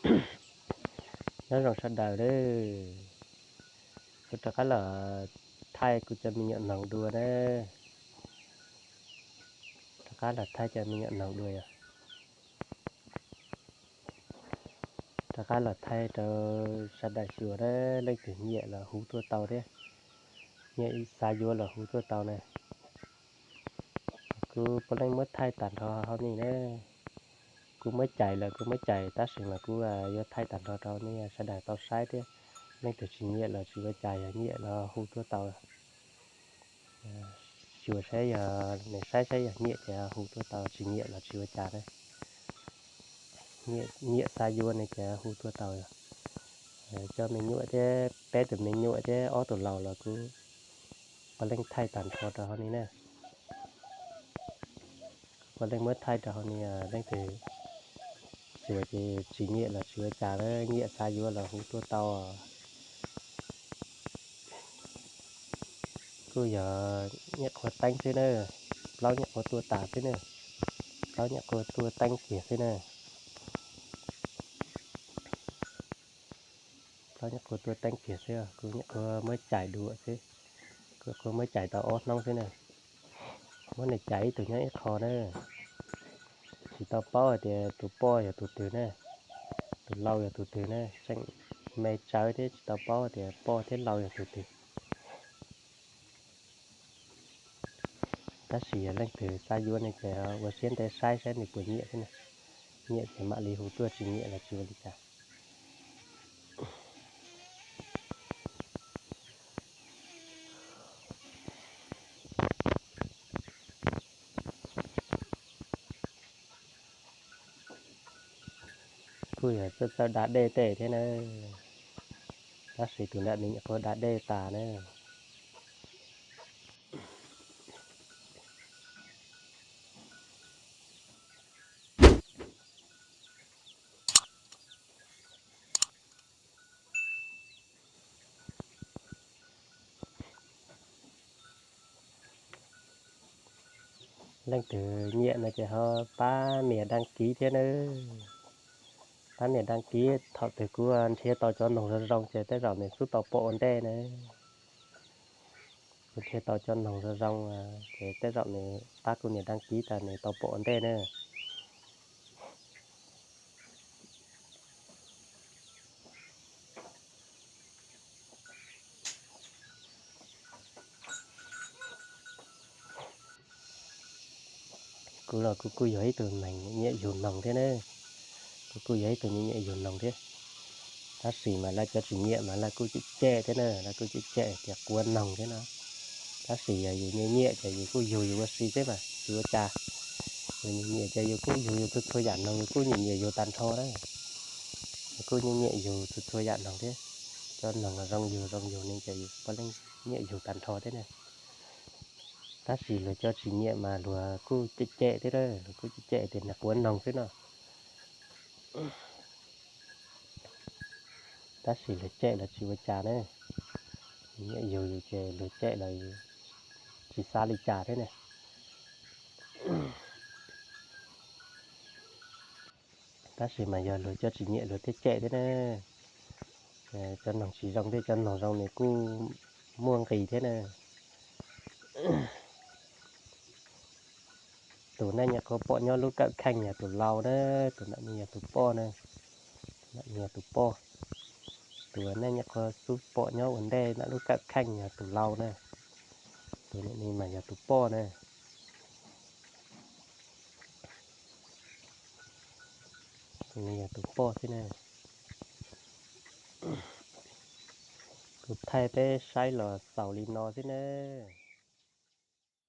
Nyob zoo sawv daws na, kuv rov qab los thaij kuv cov me nyuam noog dua na. Rov qab los thaij cov me nyuam noog dua yog. Rov qab los thaij rau sawv daws xyuas na, leej twg nyiam los hu tuaj tau thiab, nyiam xav yuav los hu tuaj tau na. Kuv puav leej muab thaij tag nrho hauv ni na. Kuv muab cais los kuv muab cais tab sis mas kuv yuav thaij tag nrho rau nej sawv daws tau saib thiab. Leej twg tsis nyiam los tsis ua cas, yog nyiam los hu tuaj tau. Xyuas saib yog, nws saib saib yog nyiam ces hu tuaj tau, tsis nyiam los tsis ua cas na. Nyiam xav yuav no ces hu tuaj tau. Cov me nyuam thiab, peb tus me nyuam thiab ob tug laus los kuv puav leej thaij tag nrho rau hauv ni na. Puav leej muab thaij rau hauv ni, leej twg xyuas ces tsis nyiam los tsis ua cas, nyiam xav yuav los hu tuaj tau. Kuj yog nyuam qhuav teeb xwb na, plaub nyuam qhuav tuaj tas xwb na, plaub nyuam qhuav tuaj teeb kiag xwb na. Plaub nyuam qhuav tuaj teeb kiag xwb, kuv nyuam qhuav muab cais dua xwb, kuv nyuam qhuav muab cais tau ob hnub xwb na. Muab nws cais ib tug nyob ib qho na. Tsis tau paub hais tias tus poj yog tus twg na, tus lau yog tus twg na, tseem me tsawv thiab tsis tau paub tias poj thiab lau yog tus twg. Tab sis yog leej twg xav yuav no ces ua siab ntev saib saib nws puas nyiam xwb na. Nyiam ces mam li hu tuaj, tsis nyiam los tsis ua li cas. Kuj yog txawj txawj da dej tej thiab na, tab sis tus nram no nyuam qhuav da dej tas na. Leej twg nyiam no ces ho pab nias đăng ký thiab nawb. Pab nias đăng ký, thaum twg kuv nrhiav tau cov noog zoo zoo ces tej zaum nws xub tau pom ua ntej na. Kuv nrhiav tau cov noog zoo zoo ces tej zaum nws pab kuv nias đăng ký tas nws tau pom ua ntej na. Kuv los kuv kuj yog ib tug neeg nyiam yug noog thiab na. Kuv kuj yog ib tug nyiam nyiam yug noog thiab. Tab sis mas lawv cov tsis nyiam mas lawv kuj cem cem thiab na, lawv kuj cem cem tias quav noog thiab no. Tab sis yog yus nyiam nyiam ces yus kuj yug yus ua si xwb mas tsis ua cas. Yus nyiam nyiam ces yus kuj yug yus txhua txhua yam noog, yus kuj nyiam nyiam yug tag nrho na. Yus kuj nyiam nyiam yug txhua txhua yam noog thiab. Cov noog zoo yug zoo yug ne ces yus puav leej nyiam yug tag nrho thiab na. Tab sis luag cov tsis nyiam mas luag kuj cem cem thiab, luag kuj cem cem tias nws quav noog xwb no. Tab sis luag cem los tsis ua cas ne. Nyiam yug yus ces luag cem los tsis xav li cas thiab ne. Tab sis mas yog luag cov tsis nyiam luag thiaj cem thiab ne. Cov noog tsis zoo thiab cov noog zoo nws kuj muaj nqis thiab na. Tus nej nyuam qhuav pom nyob lub kawm kheej yog tus laus na, tus ntawm no yog tus poj na. Tus ntawm no yog tus poj. Tus nej nyuam qhuav xub pom nyob ua ntej ntawm lub kawm kheej yog tus laus na. Tus ntawm no mas yog tus poj na. Tus no yog tus poj xwb na. Kuv thaij peb saib los xaus li no xwb na.